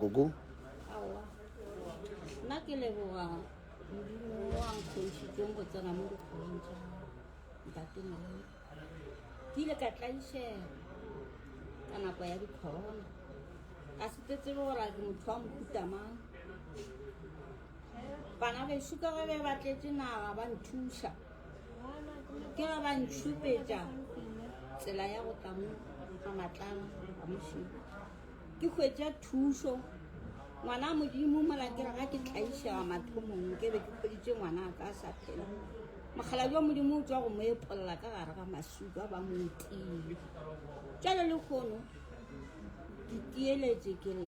Koko? Aowa. Nna ke leboga Modimo wa nkgontšhitšeng go tsena mo dikgorong tša Ntate Moremi. Ke ile ka tlaišega ka nako ya di-corona. Ka se tsebe gore a ke motho wa mohuta mang. Bana bešo ka ge be ba tletše naga ba nthuša. Ke ge ba ntšhupetša tsela ya go tla mo ga Matlala ga Mošidi. Ke hwetša thušo. Ngwana Modimo mola ke re ga ke tlaišega mathomong ke be ke hweditše ngwana a ka a sa phela. Mokgalabje wa Modimo o tšwa go mo epolla ka gare ga masuka ba mo utile. Tšwale lehono ke tieletše ke re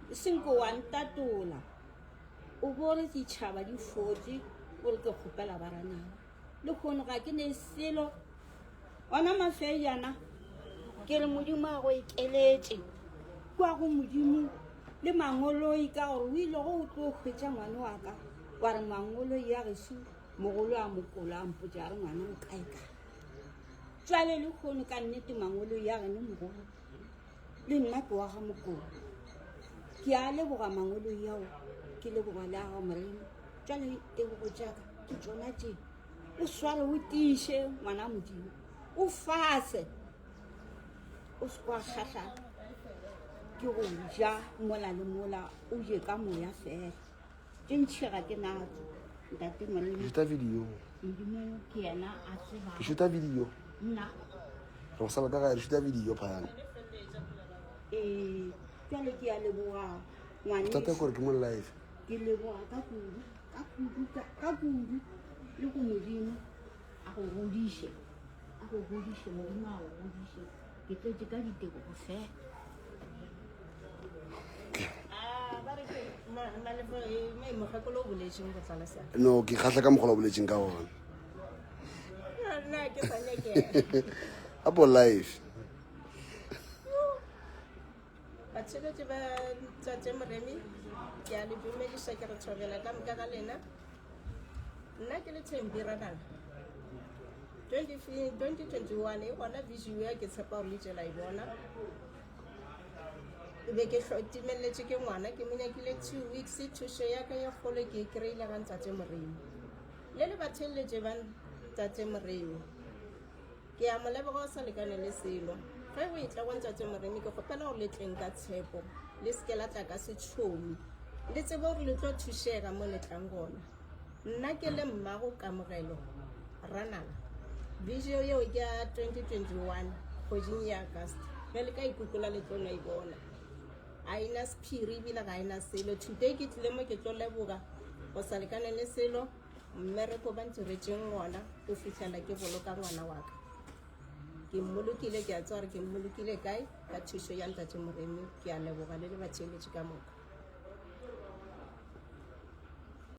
e seng ko wa ntatola o bo re ditšhaba di fotše o re ke kgopela ba ranana. Lehono ga ke ne selo ona mafejana ke re Modimo a go ekeletše kwa go Modimo le mangoloi ka gore o ile go o tlo hwetša ngwane wa ka wa re mangoloi ya geso mogolo a mokolo a mpotša a re ngwana o kae kae. Tšwale lehono ka nnete mangoloi ya geno mogolo le nna ke wa ga mokolo. Ke a leboga mangoloi ao ke leboga le a ga Morena. Tšwale tebogo tša ka ke tšona tše. O sware o tiiše ngwana Modimo, o fase o se kwa kgahla ke go ja mola le mola, o je ka moya fela. Tše ntši ga ke natso ntate Morena. Ke shoota video. Modimo ke yena a tsebago. Ke shoota video. Nna. Re go sala ka gae re shoota video phayana. Ee, jwale ke a leboga ngwaneso. Bothata ke gore ke mo live. Ke leboga ka kudu, ka kudu, ka kudu le go Modimo a go godiše, a go godiše, Modimo a go godiše. Ke tletše ka ditebogo fela. No, ke kgahla ka mokgwa o boletseng ka gona. Apo live. Batheeletši ba Tate Moremi, ke a le dumediša ke re thobela ka moka ga lena. Nna ke le Thembi Ranala. 2021 e gona vision ya ke tshepa gore le tše la e bona. E be ke timelletše ke ngwana ke mo nyakile 2 weeks thušo ya ka ye kgolo ke e kry-ile ga Ntate Moremi. Le le batheeletši ba Ntate Moremi. Ke a mo leboga o sa lekane le selo. Ge o etla go Ntate Moremi ke kgopela gore le tleng ka tshepo, le se ke la tla ka setšhomi. Le tsebe gore le tlo thušega mo le tlang gona. Nna ke le mmago Kamogelo Ranala. Video yeo ke ya 2021 kgweding ya August. Ge le ka ikutlwela le tlo no e bona. A e na sephiri ebile ga e na selo. Today ke tlile mo ke tlo leboga go sa lekane le selo. Mmereko ba ntiretšeng wona go fihlela ke boloka ngwana wa ka. Ke mmolokile, ke a tseba gore ke mmolokile kae ka thušo ya Ntate Moremi. Ke a leboga le le batheeletši ka moka.